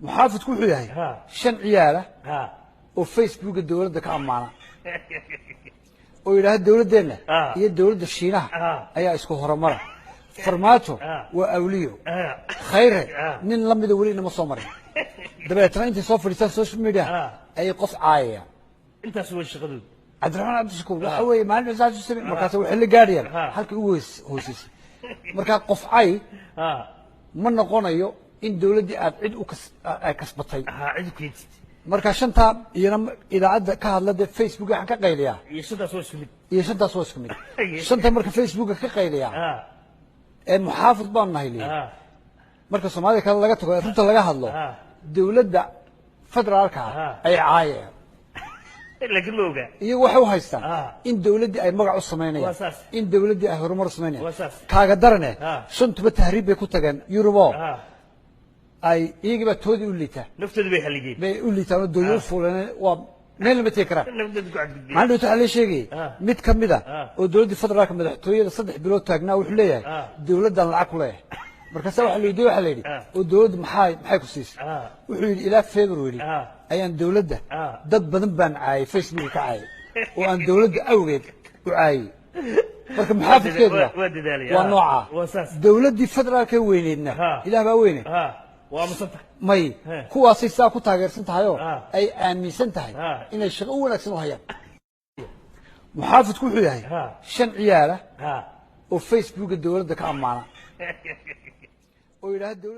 Muxaafidku wuxuu yahay shan ciyaala oo Facebooka dowladda ka ammaana oo yidhaahda dowladdeenna iyo dowladda Shiinaha ayaa isku horumara. Farmaajo waa awliyo, Khayre nin la mida weli inama soo marin. Dabeetna intay soo fadhiistaan social media ayay qof caayayaan. Intaas waa shaqadooda. Cabdiraxmaan Cabdishakuur waxa weeye maalin saas u samey, markaas waxay la gaadhayaan halkii ugu hooseysay. Markaa qof cay ma noqonayo in dowladdii aad cid u kas ay kasbatay. Cid u keentid. Marka shantaa iyana idaacadda ka hadla dee Facebook waxaan ka qayliyaa. Iyo shantaas waa isku mid. Iyo shantaas waa isku mid. Shanta marka Facebooka ka qayliyaa ee muxaafid baan nahay lihi, marka Soomaalida kale laga tago ee runta laga hadlo, dowladda federaalka ah ay caayeen. Laakiin ma ogaa. Iyagu waxay u haystaan in dowladdii ay magac u samaynayaan, Waa saas. in dowladdii ay horumar u samaynayaan. Waa saas. Kaaga darane, shantuba tahriib bay ku tageen Yurubo, ay iyagii baa toodii u liitaa. Naftooda bay haligeen. Bay u liitaan oo dooyo u fuuleen, waa meel lama tegi karaan. Naftooda ku cadgudbeen. Maalin dhawta waxaa la sheegayay mid ka mid a oo dowladdii federaalka madaxtooyada 3 bilood taagnaa, wuxuu leeyahay dowladdan lacag ku leeyahay. Markaasa waxa la weydiiyey, waxaa la yidhi, oo dowladdu maxay ku siisay? Wuxuu yidhi ilaa February ayaan dowladda dad badan baan caayay, Facebook ka caayay oo aan dowladda awgeed u caayay. Marka muxaafidkeeduna waa dadaalaya. waa noocaa. Waa saas. Dowladdii federaalka weyneydna, Ilaah baa weyne, waa aamusan tahay. May, kuwaasay saa ku taageersan tahay oo ay aaminsan tahay inay shaqo u wanaagsan u hayaan. Muxaafidku wuxuu yahay shan ciyaala oo Facebooka dowladda ka ammaana oo yidhaahda dowladda